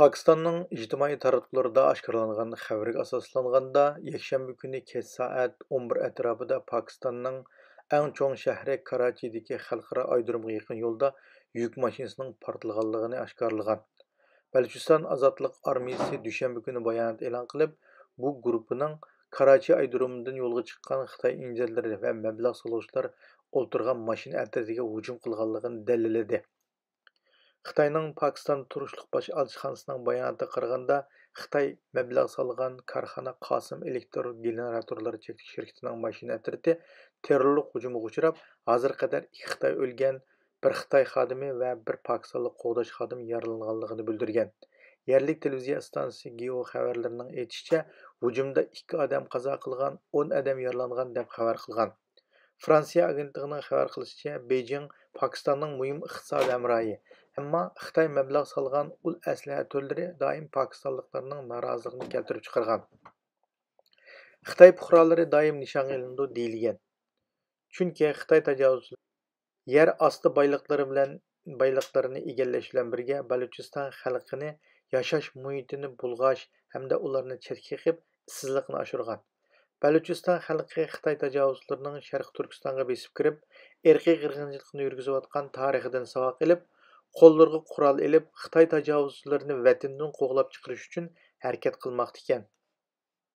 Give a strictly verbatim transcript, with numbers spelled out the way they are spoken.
پاكىستاننىڭ ئىجتىمائىي تاراتقۇلىرىدا ئاشكارىلانغان خەۋەرگە ئاساسلانغاندا، يەكشەنبە كۈنى كەچ سائەت ئون بىر ئەتراپىدا پاكىستاننىڭ ئەڭ چوڭ شەھىرى كاراچىدىكى خەلقئارا ئايرودرومغا يېقىن يولدا يۈك ماشىنىسىنىڭ پارتلىغانلىقىنى ئاشكارىلىغان. بەلۇچىستان ئازادلىق ئارمىيىسى دۈشەنبە كۈنى بايانات ئېلان قىلىپ، بۇ گۇرۇپپىنىڭ كاراچى ئايرودرومىدىن يولغا چىققان خىتاي ئىنژېنېرلىرى ۋە مەبلەغ سالغۇچىلار ئولتۇرغان ماشىنا ئەترىتىگە ھۇجۇم قىلغانلىقىنى دەلىللىدى. خىتاينىڭ پاكىستاندا تۇرۇشلۇق باش ئەلچىخانىسىنىڭ باياناتىغا قارىغاندا، خىتاي مەبلەغ سالغان كارخانا قاسىم ئېلېكتر گېنېراتورلىرى چەكلىك شىركىتىنىڭ ماشىنا ئەترىتى تېررورلۇق ھۇجۇمىغا ئۇچراپ، ھازىرغا قەدەر ئىككى خىتاي ئۆلگەن، بىر خىتاي خادىمى ۋە بىر پاكىستانلىق قوغداش خادىمى يارىلانغانلىقىنى بىلدۈرگەن. يەرلىك تېلېۋىزىيە ئىستانسىسى گېئو خەۋەرلىرىنىڭ ئېيتىشىچە، ھۇجۇمدا ئىككى ئادەم قازا قىلغان، ئون ئادەم يارىلانغان، دەپ خەۋەر قىلغان. فرانسىيە ئاگېنتلىقىنىڭ خەۋەر قىلىشىچە، بېيجىڭ پاكىستاننىڭ مۇھىم ئىقتىسادىي ھەمراھى، ئەمما خىتاي مەبلەغ سالغان ئۇل ئەسلىھە تۈرلىرى دائىم پاكىستانلىقلارنىڭ نارازىلىقىنى كەلتۈرۈپ چىقارغان. خىتاي پۇقرالىرى دائىم نىشانغا ئېلىنىدۇ دېيىلگەن. چۈنكى خىتاي تاجاۋۇزچىلىرى يەر ئاستى بايلىقلىرى بىلەن، بايلىقلىرىنى ئىگىلەش بىلەن بىرگە، بەلۇچىستان خەلقىنى ياشاش مۇھىتىنى بۇلغاش ھەمدە ئۇلارنى چەتكە قېقىپ، ئىشسىزلىقنى ئاشۇرغان. بەلۇچىستان خەلقى خىتاي تاجاۋۇزچىلىرىنىڭ شەرقىي تۈركىستانغا بېسىپ كىرىپ، ئىرقىي قىرغىنچىلىقنى يۈرگۈزۈۋاتقان تارىخىدىن ساۋاق ئېلىپ، قوللىرىغا قورال ئېلىپ، خىتاي تاجاۋۇزچىلىرىنى ۋەتىنىدىن قوغلاپ چىقىرىش ئۈچۈن ھەرىكەت قىلماقتا ئىكەن.